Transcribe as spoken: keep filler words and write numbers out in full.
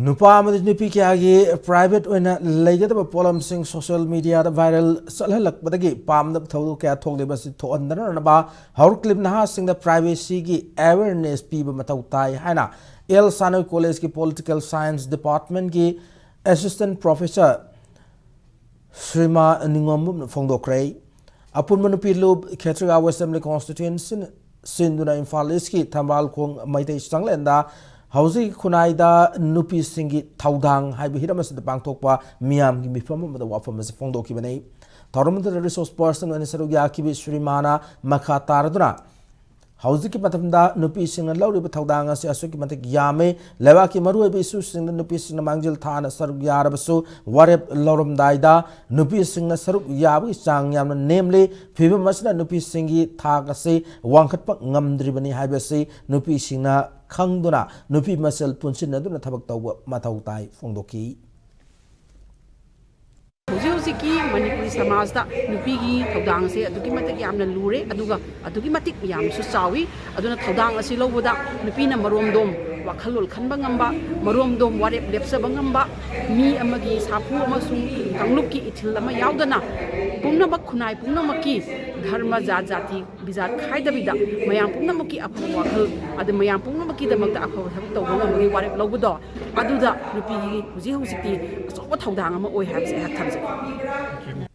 ꯅꯨꯄꯥ ꯑꯃꯗꯤ ꯅꯨꯄꯤ ꯀꯌꯥꯒꯤ private ꯑꯣꯏꯅ ꯂꯩꯒꯗꯕ ꯄꯣꯠꯂꯝꯁꯤꯡ social mediaꯗ viral ꯆꯠꯍꯜꯂꯛꯄꯗꯒꯤ ꯄꯥꯝꯗꯕ ꯊꯧꯗꯣꯛ ꯀꯌꯥ ꯊꯣꯛꯂꯤꯕ ꯑꯁꯤ ꯊꯣꯛꯍꯟꯗꯅꯅꯕ ꯍꯧꯔꯛꯂꯤꯕ ꯅꯍꯥꯁꯤꯡꯗ privacyꯒꯤ awareness ꯄꯤꯕ ꯃꯊꯧ ꯇꯥꯏ ꯍꯥꯏꯅ ꯑꯦꯜ ꯁꯥꯅꯣꯏ Collegeꯀꯤ Political Science Departmentꯀꯤ Assistant Professor ꯁ꯭ꯔꯤꯃꯥ ꯅꯤꯉꯣꯝꯕꯝꯅ ꯐꯣꯡꯗꯣꯛꯈ꯭ꯔꯦ꯫ ꯑꯄꯨꯟꯕ ꯅꯨꯄꯤ ꯂꯨꯞ ꯈꯦꯇ꯭ꯔꯤꯒꯥꯎ Assembly Constituency ꯁꯤꯟꯗꯨꯅ ꯏꯝꯐꯥꯜ Eastꯀꯤ ꯊꯝꯕꯥꯜꯈꯣꯡ ꯃꯩꯇꯩ ꯆꯪꯂꯦꯟꯗ ꯍꯧꯖꯤꯛ ꯈꯨꯟꯅꯥꯏꯗ ꯅꯨꯄꯤꯁꯤꯡꯒꯤ ꯊꯧꯗꯥꯡ ꯍꯥꯏꯕ ꯍꯤꯔꯝ ꯑꯁꯤꯗ ꯄꯥꯡꯊꯣꯛꯄ ꯃꯤꯌꯥꯝꯒꯤ ꯃꯤꯐꯝ ꯑꯃꯗ ꯋꯥꯐꯝ ꯑꯁꯤ ꯐꯣꯡꯗꯣꯛꯈꯤꯕꯅꯤ꯫ ꯊꯧꯔꯝ ꯑꯗꯨꯗ resource person ꯑꯣꯏꯅ ꯁꯔꯨꯛ ꯌꯥꯈꯤꯕ ꯁ꯭ꯔꯤꯃꯥꯅ ꯃꯈꯥ ꯇꯥꯔꯗꯨꯅ ꯍꯧꯖꯤꯛꯀꯤ ꯃꯇꯝꯗ ꯅꯨꯄꯤꯁꯤꯡꯅ ꯂꯧꯔꯤꯕ ꯊꯧꯗꯥꯡ ꯑꯁꯤ ꯑꯁꯨꯛꯀꯤ ꯃꯇꯤꯛ ꯌꯥꯝꯃꯤ꯫ ꯂꯩꯕꯥꯛꯀꯤ ꯃꯔꯨꯑꯣꯏꯕ issueꯁꯤꯡꯗ ꯅꯨꯄꯤꯁꯤꯡꯅ ꯃꯥꯡꯖꯤꯜ ꯊꯥꯅ ꯁꯔꯨꯛ ꯌꯥꯔꯕꯁꯨ, ꯋꯥꯔꯦꯞ ꯂꯧꯔꯝꯗꯥꯏꯗ ꯅꯨꯄꯤꯁꯤꯡꯅ ꯁꯔꯨꯛ ꯌꯥꯕꯒꯤ ꯆꯥꯡ ꯌꯥꯝꯅ ꯅꯦꯝꯂꯤ꯫ ꯐꯤꯕꯝ ꯑꯁꯤꯅ ꯅꯨꯄꯤꯁꯤꯡꯒꯤ ꯊꯥꯛ ꯑꯁꯤ ꯋꯥꯡꯈꯠꯄ ꯉꯝꯗ꯭ꯔꯤꯕꯅꯤ ꯍꯥꯏꯕꯁꯤ ꯅꯨꯄꯤꯁꯤꯡꯅ ꯈꯪꯗꯨꯅ ꯅꯨꯄꯤ ꯃꯁꯦꯜ ꯄꯨꯟꯁꯤꯟꯅꯗꯨꯅ ꯊꯕꯛ ꯇꯧꯕ ꯃꯊꯧ ꯇꯥꯏ ꯐꯣꯡꯗꯣꯛꯈꯤ꯫ ꯍꯧꯖꯤꯛ ꯍꯧꯖꯤꯛꯀꯤ ꯃꯅꯤꯄꯨꯔꯤ ꯁꯃꯥꯖꯇ ꯅꯨꯄꯤꯒꯤ ꯊꯧꯗꯥꯡꯁꯦ ꯑꯗꯨꯛꯀꯤ ꯃꯇꯤꯛ ꯌꯥꯝꯅ ꯂꯨꯔꯦ, ꯑꯗꯨꯒ ꯑꯗꯨꯛꯀꯤ ꯃꯇꯤꯛ ꯌꯥꯝꯅꯁꯨ ꯆꯥꯎꯏ꯫ ꯑꯗꯨꯅ ꯊꯧꯗꯥꯡ ꯑꯁꯤ ꯂꯧꯕꯗ ꯅꯨꯄꯤꯅ ꯃꯔꯣꯝꯗꯣꯝ ꯋꯥꯈꯜꯂꯣꯟ ꯈꯟꯕ ꯉꯝꯕ, ꯃꯔꯣꯝꯗꯣꯝ ꯋꯥꯔꯦꯞ ꯂꯦꯞꯆꯕ ꯉꯝꯕ, ꯃꯤ ꯑꯃꯒꯤ ꯁꯥꯐꯨ ꯑꯃꯁꯨꯡ ꯀꯥꯡꯂꯨꯞꯀꯤ ꯏꯊꯤꯜ ꯑꯃ ꯌꯥꯎꯗꯅ ꯄꯨꯝꯅꯃꯛ, ꯈꯨꯟꯅꯥꯏ ꯄꯨꯝꯅꯃꯛꯀꯤ ꯙꯔꯃ, ꯖꯥꯠ, ꯖꯥꯇꯤ, ꯕꯤꯖꯥꯠ ꯈꯥꯏꯗꯕꯤꯗ ꯃꯌꯥꯝ ꯄꯨꯝꯅꯃꯛꯀꯤ ꯑꯐꯕ ꯋꯥꯈꯜ, ꯑꯗ ꯃꯌꯥꯝ ꯄꯨꯝꯅꯃꯛꯀꯤꯗꯃꯛꯇ ꯑꯐꯕ ꯊꯕꯛ ꯇꯧꯕ ꯉꯝꯕꯒꯤ ꯋꯥꯔꯦꯞ ꯂꯧꯕꯗꯣ, ꯑꯗꯨꯗ ꯅꯨꯄꯤꯒꯤ ꯍꯧꯖꯤꯛ ꯍꯧꯖꯤꯛꯇꯤ ꯑꯆꯧꯕ ꯊꯧꯗꯥꯡ ꯑꯃ ꯑꯣꯏ ꯍꯥꯏꯕꯁꯦ ꯑꯩꯍꯥꯛ ꯊꯝꯖꯒꯦ꯫